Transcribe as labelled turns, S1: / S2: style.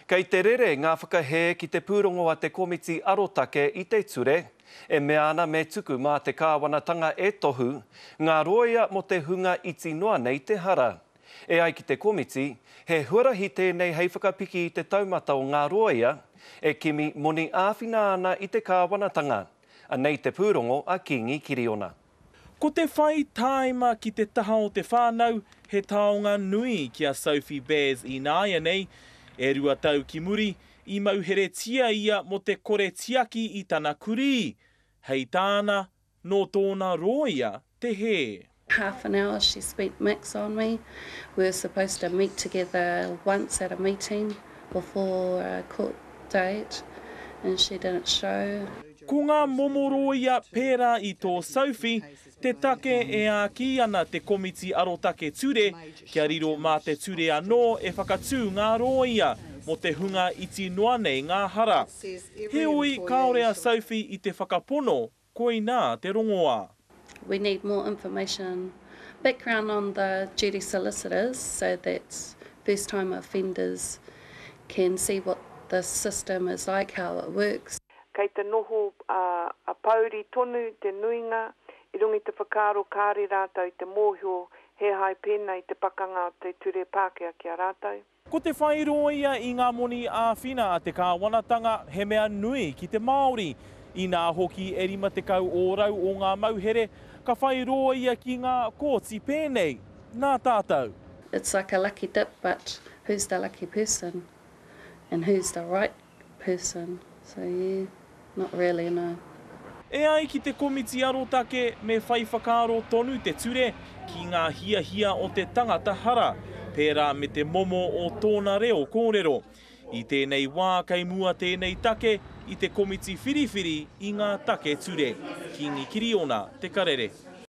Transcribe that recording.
S1: Kei te rere ngā whakahē ki te pūrongo a te Komiti Arotake i te Ture, e mea ana me tuku mā te kāwanatanga e tohu ngā rōia mō te hunga iti noa nei te hara. E ai ki te komiti, he huarahi tēnei hei whakapiki i te taumata o ngā rōia e kimi moni āwhina ana i te kāwanatanga. Anei te pūrongo a Kingi Kiriona.
S2: Ko te whai tāima ki te taha o te whānau he taonga nui ki a Sophie Baz ināianei. E rua tau ki muri, i mauheretia ia mō te kore tiaki i tana kurī. Hei tāna, nō tōna rōia te hē.
S3: Half an hour she spent max on me. We were supposed to meet together once at a meeting before a court date and she didn't show.
S2: Ko ngā momo rōia pērā i tō Sophie te take e āki ana te Komiti Arotake Ture kia riro mā te ture anō e whakatū ngā rōia mō te hunga iti noa nei ngā hara. Heoi, kāore a Sophie i te whakapono koinā te rongoā.
S3: We need more information, background on the duty solicitors so that first time offenders can see what the system is like, how it works.
S4: Kei te noho a pōuri tonu te nuinga i runga i te whakaaro kāre rātou i te mōhio he hai pēnei te pakanga o te ture Pākehā ki a rātou.
S2: Ko te whai rōia i ngā moni āwhina a te kāwanatanga he mea nui ki te Māori. Inā hoki e 50 ōrau o ngā mauhere ka whai rōia ki ngā kōti pēnei nā tātou.
S3: It's like a lucky dip but who's the lucky person and who's the right person so yeah not really no.
S2: E ai ki te Komiti Arotake me whai whakaaro tonu te ture ki ngā hiahia o te tangata hara, pērā me te momo o tōna reo kōrero. I tēnei wā kei mua tēnei take i te Komiti Whiriwhiri i ngā Take Ture. Kingi Kiriona, Te Karere.